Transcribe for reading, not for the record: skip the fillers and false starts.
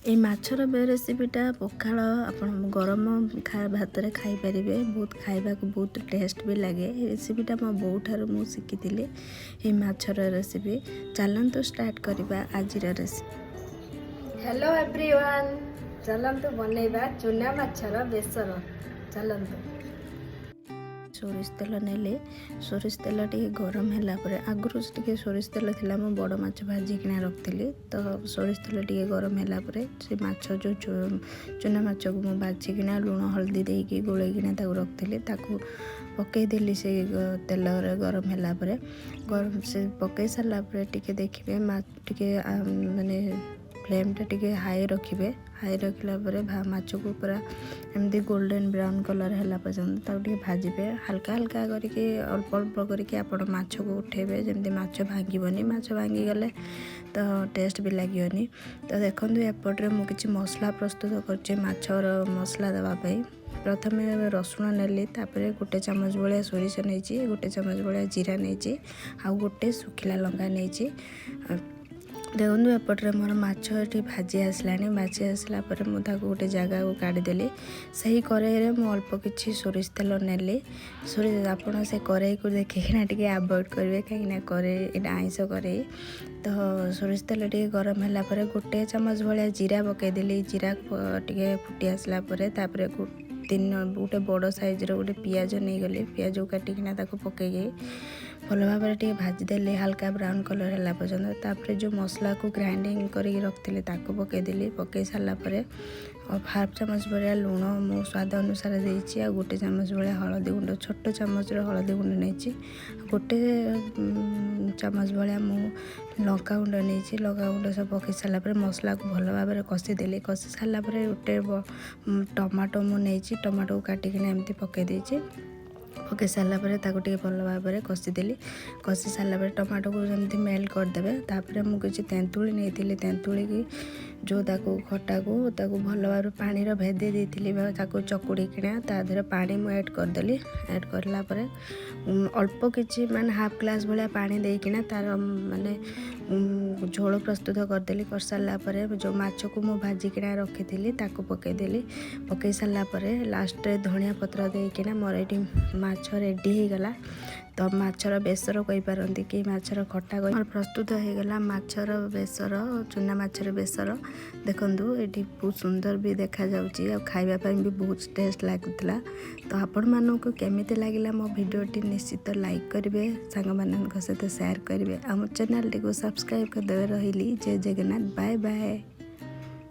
ଏଇ ମାଛର ରେସିପିଟା ପଖାଳ, ଆପଣ ଗରମ ଭାତରେ ଖାଇପାରିବେ। ବହୁତ ଖାଇବାକୁ ବହୁତ ଟେଷ୍ଟ ବି ଲାଗେ। ଏ ରେସିପିଟା ମୋ ବୋଉଠାରୁ ମୁଁ ଶିଖିଥିଲି, ଏଇ ମାଛର ରେସିପି। ଚାଲନ୍ତୁ ଷ୍ଟାର୍ଟ କରିବା ଆଜିର ରେସିପି। ହ୍ୟାଲୋ ଏଭ୍ରିୱାନ୍, ଚାଲନ୍ତୁ ବନେଇବା ଚୁନା ମାଛର ବେସର। ଚାଲନ୍ତୁ। ସୋରିଷ ତେଲ ନେଲେ। ସୋରିଷ ତେଲ ଟିକେ ଗରମ ହେଲା ପରେ, ଆଗରୁ ଟିକେ ସୋରିଷ ତେଲ ଥିଲା, ମୁଁ ବଡ଼ ମାଛ ଭାଜିକିନା ରଖିଥିଲି। ତ ସୋରିଷ ତେଲ ଟିକେ ଗରମ ହେଲା ପରେ ସେ ମାଛ ଯେଉଁ ଚୁନା ମାଛକୁ ମୁଁ ଭାଜିକିନା ଲୁଣ ହଳଦୀ ଦେଇକି ଗୋଳେଇକିନା ତାକୁ ରଖିଥିଲି, ତାକୁ ପକେଇଦେଲି ସେ ତେଲରେ। ଗରମ ହେଲା ପରେ, ଗରମ ସେ ପକେଇ ସାରିଲା ପରେ ଟିକେ ଦେଖିବେ, ଟିକେ ମାନେ ଫ୍ଲେମ୍ଟା ଟିକେ ହାଇ ରଖିବେ। ହାଇ ରଖିଲା ପରେ ମାଛକୁ ପୁରା ଏମିତି ଗୋଲ୍ଡେନ୍ ବ୍ରାଉନ୍ କଲର୍ ହେଲା ପର୍ଯ୍ୟନ୍ତ ତାକୁ ଟିକେ ଭାଜିବେ। ହାଲକା ହାଲକା କରିକି, ଅଳ୍ପ ଅଳ୍ପ କରିକି ଆପଣ ମାଛକୁ ଉଠେଇବେ, ଯେମିତି ମାଛ ଭାଙ୍ଗିବନି। ମାଛ ଭାଙ୍ଗିଗଲେ ତ ଟେଷ୍ଟ ବି ଲାଗିବନି। ତ ଦେଖନ୍ତୁ, ଏପଟରେ ମୁଁ କିଛି ମସଲା ପ୍ରସ୍ତୁତ କରୁଛି ମାଛର ମସଲା ଦେବା ପାଇଁ। ପ୍ରଥମେ ରସୁଣ ନେଲି, ତାପରେ 1 ଚାମଚ ଭଳିଆ ସୋରିଷ ନେଇଛି, 1 ଚାମଚ ଭଳିଆ ଜିରା ନେଇଛି ଆଉ ଗୋଟେ ଶୁଖିଲା ଲଙ୍କା ନେଇଛି। ଦେଖନ୍ତୁ, ଏପଟରେ ମୋର ମାଛ ଏଠି ଭାଜି ଆସିଲାଣି। ଭାଜି ଆସିଲା ପରେ ମୁଁ ତାକୁ ଗୋଟେ ଜାଗାକୁ କାଢ଼ିଦେଲି। ସେହି କରେଇରେ ମୁଁ ଅଳ୍ପ କିଛି ସୋରିଷ ତେଲ ନେଲି। ସୋରିଷ, ଆପଣ ସେ କରେଇକୁ ଦେଖିକିନା ଟିକେ ଆଭଏଡ଼ କରିବେ, କାହିଁକିନା କରେଇ ଏଇଟା ଆଇଁଷ କରେଇ। ତ ସୋରିଷ ତେଲ ଟିକେ ଗରମ ହେଲା ପରେ 1 ଚାମଚ ଭଳିଆ ଜିରା ପକାଇଦେଲି। ଜିରା ଟିକେ ଫୁଟି ଆସିଲା ପରେ ତାପରେ ତିନି ଗୋଟେ ବଡ଼ ସାଇଜ୍ର ଗୋଟେ ପିଆଜ ନେଇଗଲି। ପିଆଜକୁ କାଟିକିନା ତାକୁ ପକାଇକି ଭଲ ଭାବରେ ଟିକେ ଭାଜିଦେଲି ହାଲକା ବ୍ରାଉନ୍ କଲର୍ ହେଲା ପର୍ଯ୍ୟନ୍ତ। ତାପରେ ଯେଉଁ ମସଲାକୁ ଗ୍ରାଇଣ୍ଡିଙ୍ଗ କରିକି ରଖିଥିଲି, ତାକୁ ପକାଇଦେଲି। ପକାଇ ସାରିଲା ପରେ ହାଫ୍ ଚାମଚ ଭଳିଆ ଲୁଣ ମୁଁ ସ୍ୱାଦ ଅନୁସାରେ ଦେଇଛି ଆଉ 1 ଚାମଚ ଭଳିଆ ହଳଦୀ ଗୁଣ୍ଡ, ଛୋଟ ଚାମଚର ହଳଦୀ ଗୁଣ୍ଡ ନେଇଛି। 1 ଚାମଚ ଭଳିଆ ମୁଁ ଲଙ୍କା ଗୁଣ୍ଡ ନେଇଛି। ଲଙ୍କା ଗୁଣ୍ଡ ସବୁ ପକାଇ ସାରିଲା ପରେ ମସଲାକୁ ଭଲ ଭାବରେ କଷିଦେଲି। କଷି ସାରିଲା ପରେ ଗୋଟେ ଟମାଟୋ ମୁଁ ନେଇଛି। ଟମାଟୋକୁ କାଟିକିନା ଏମିତି ପକାଇ ଦେଇଛି। ପକାଇ ସାରିଲା ପରେ ତାକୁ ଟିକେ ଭଲ ଭାବରେ କଷିଦେଲି। କଷି ସାରିଲା ପରେ ଟମାଟୋକୁ ଯେମିତି ମେଲ୍ଟ କରିଦେବେ। ତାପରେ ମୁଁ କିଛି ତେନ୍ତୁଳି ନେଇଥିଲି। ତେନ୍ତୁଳିକି ଯେଉଁ ତାକୁ ଖଟାକୁ ତାକୁ ଭଲ ଭାବରେ ପାଣିର ଭେଦେଇ ଦେଇଥିଲି ବା ତାକୁ ଚକୁଡ଼ିକିନା ତା ଦେହରେ ପାଣି ମୁଁ ଆଡ଼୍ କରିଦେଲି। ଆଡ଼୍ କରିଲା ପରେ ଅଳ୍ପ କିଛି, ମାନେ ହାଫ୍ ଗ୍ଲାସ୍ ଭଳିଆ ପାଣି ଦେଇକିନା ତା'ର ମାନେ ଝୋଳ ପ୍ରସ୍ତୁତ କରିଦେଲି। କରିସାରିଲା ପରେ ଯେଉଁ ମାଛକୁ ମୁଁ ଭାଜିକିନା ରଖିଥିଲି, ତାକୁ ପକାଇଦେଲି। ପକାଇ ସାରିଲା ପରେ ଲାଷ୍ଟରେ ଧନିଆ ପତ୍ର ଦେଇକିନା ମୋର ଏଇଠି ମାଛ ରେଡ଼ି ହେଇଗଲା। ତ ମାଛର ବେସର କହିପାରନ୍ତି କି ମାଛର ଖଟା କହି, ମୋର ପ୍ରସ୍ତୁତ ହେଇଗଲା ମାଛର ବେସର, ଚୁନା ମାଛର ବେସର। ଦେଖନ୍ତୁ, ଏଠି ବହୁତ ସୁନ୍ଦର ବି ଦେଖାଯାଉଛି ଆଉ ଖାଇବା ପାଇଁ ବି ବହୁତ ଟେଷ୍ଟ ଲାଗୁଥିଲା। ତ ଆପଣମାନଙ୍କୁ କେମିତି ଲାଗିଲା ମୋ ଭିଡ଼ିଓଟି, ନିଶ୍ଚିତ ଲାଇକ୍ କରିବେ, ସାଙ୍ଗମାନଙ୍କ ସହିତ ସେୟାର କରିବେ ଆଉ ମୋ ଚ୍ୟାନେଲଟିକୁ ସବସ୍କ୍ରାଇବ୍ କରିଦେବେ। ରହିଲି, ଜୟ ଜଗନ୍ନାଥ, ବାଏ ବାଏ।